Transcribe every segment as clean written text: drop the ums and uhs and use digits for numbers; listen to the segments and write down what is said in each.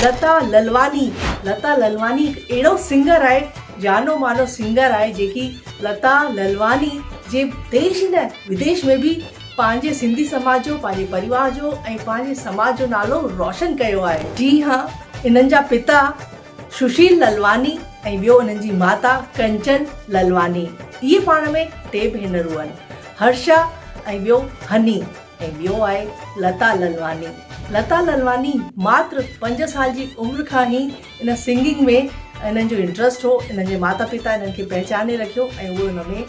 لتا للواني. لتا للواني هڪ اهڙو سنگر آهي جانو مانو سنگر آهي جيڪي لتا للواني جي ديش ئي نه وديش ۾ به پنهنجي سنڌي سماج جو پنهنجي پريوار جو ۽ پنهنجي سماج جو نالو روشن ڪيو آهي. جي ها انهن جا پتا سشيل للواني ۽ ٻيو انهن جي ماتا ڪنچن للواني اهي پاڻ ۾ ٽي ڀينرون آهن هرشا ۽ ٻيو هني ۽ ٻيو آهي لتا للواني. لتا للواني ماتر پنج سال جي عمر کان ئي ان سنگنگ ۾ انهن جو انٽرسٽ هو، انهن جي ماتا پتا انهن کي پهچاني رکيو ۽ اهي ان ۾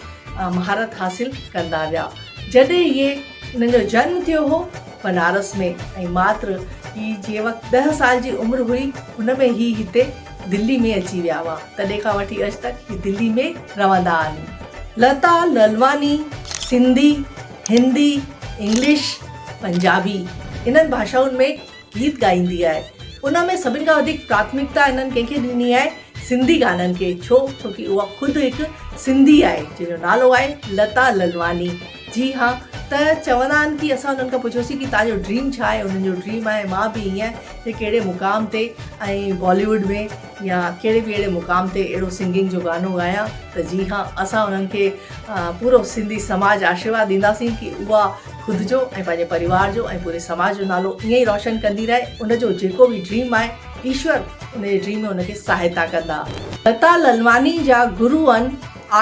مهارت حاصل ڪندا ويا. جڏهن اهي انهن جو جنم ٿيو هو بنارس ۾ ۽ ماتر هي جنهن وقت ڏهه سال جي عمر هئي ان ۾ هي هتي دلي ۾ اچي ويا هئا تڏهن کان وٺي اڄ تڪ هي دلي ۾ رهندا آهن. لتا للواني سنڌي، هندي، انگلش، پنجابي انهن ڀاشائن ۾ گيت ڳائيندي آهي. ان ۾ سڀن کان وڌيڪ پراٿمڪتا هنن ڪنهن کي ڏني آهي؟ سنڌي گانن کي. ڇو؟ ڇو ڪي اها خود هڪ سنڌي آهي جنهن جو نالو آهي لتا للواني. جي ها ته چوندا آهن ڪي اسان انهن کان پڇيوسين ڪي توهان جو ڊريم ڇا آهي؟ انهن جو ڊريم آهي مان به ائين جي ڪهڙي مقام تي ۽ بالي ووڊ ۾ يا ڪهڙي به اهڙي مقام تي اهڙو سنگنگ جو گانو ڳايان ته جي ها اسان انهن کي پورو سنڌي سماج آشيرواد ڏينداسين ڪي اها خود جو ۽ پنهنجي پريوار جو ۽ پوري سماج جو نالو ائين ئي روشن ڪندي رهي ان جو جيڪو به ڊريم آهي ايشور ان جي ڊريم ۾ ان کي سهائتا ڪندا. لتا للواني جا گرو آهن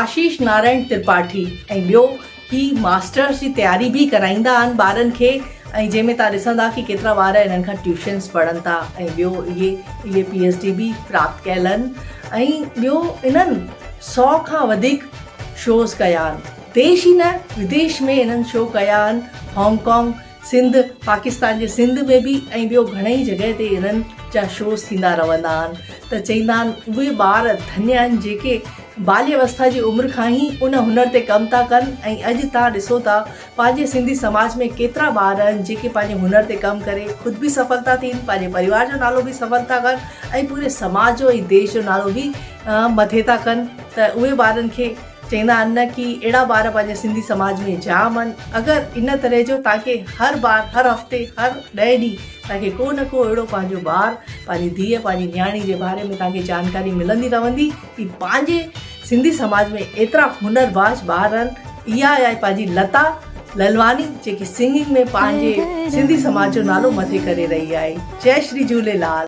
آشيش نارائڻ ترپاٺي ۽ ٻيو هي ماسٽرس جي تياري به ڪرائيندا آهن ٻارن کي ۽ جنهن ۾ توهان ڏسندا ڪي ڪيترا ٻار انهن کان ٽيوشنس پڙهن ٿا ۽ ٻيو اهي اهي پي ايڇ ڊي به پراپت ڪيل آهن ۽ ٻيو انهن سو کان وڌيڪ شوز ڪيا آهن ديش ئي نه وديش ۾ انهن شو ڪيا آهن هانگ ڪانگ سنڌ، پاڪستان جي سنڌ ۾ به ۽ ٻيو گهڻئي جڳهه تي انهن جا شوز ٿيندا رهندا آهن ته چئيندا آهن اهي ٻار ڌنيه آهن جيڪي باليه اوسٿا جي عمر کان ئي ان هنر تي ڪم ٿا ڪن ۽ اڄ توهان ڏسو ٿا پنهنجي سنڌي سماج ۾ ڪيترا ٻار آهن جيڪي پنهنجي هنر تي ڪم ڪري خود به سڦل ٿا ٿين پنهنجي پريوار جو نالو به سڦل ٿا ڪن ۽ پوري سماج جو ۽ ديش جو نالو به مٿي ٿا ڪن ته اهي ٻارن کي چئيندا آهن نه ڪي اهڙا ٻار پنهنجي سنڌي سماج ۾ جام آهن اگر ان طرح جو توهان کي هر بار هر هفتي هر ڏهه ڏينهن توهان کي ڪو نه ڪو اهڙو پنهنجو ٻار پنهنجي ڌيء پنهنجي نياڻي جي باري ۾ توهان کي جانڪاري ملندي رهندي ڪي پنهنجي سنڌي سماج ۾ ايترا هنر باز ٻار آهن اها آهي پنهنجي لتا للواني جيڪي سنگنگ ۾ پنهنجي سنڌي سماج جو نالو مٿي ڪري رهي آهي جئي شري جهوليلال.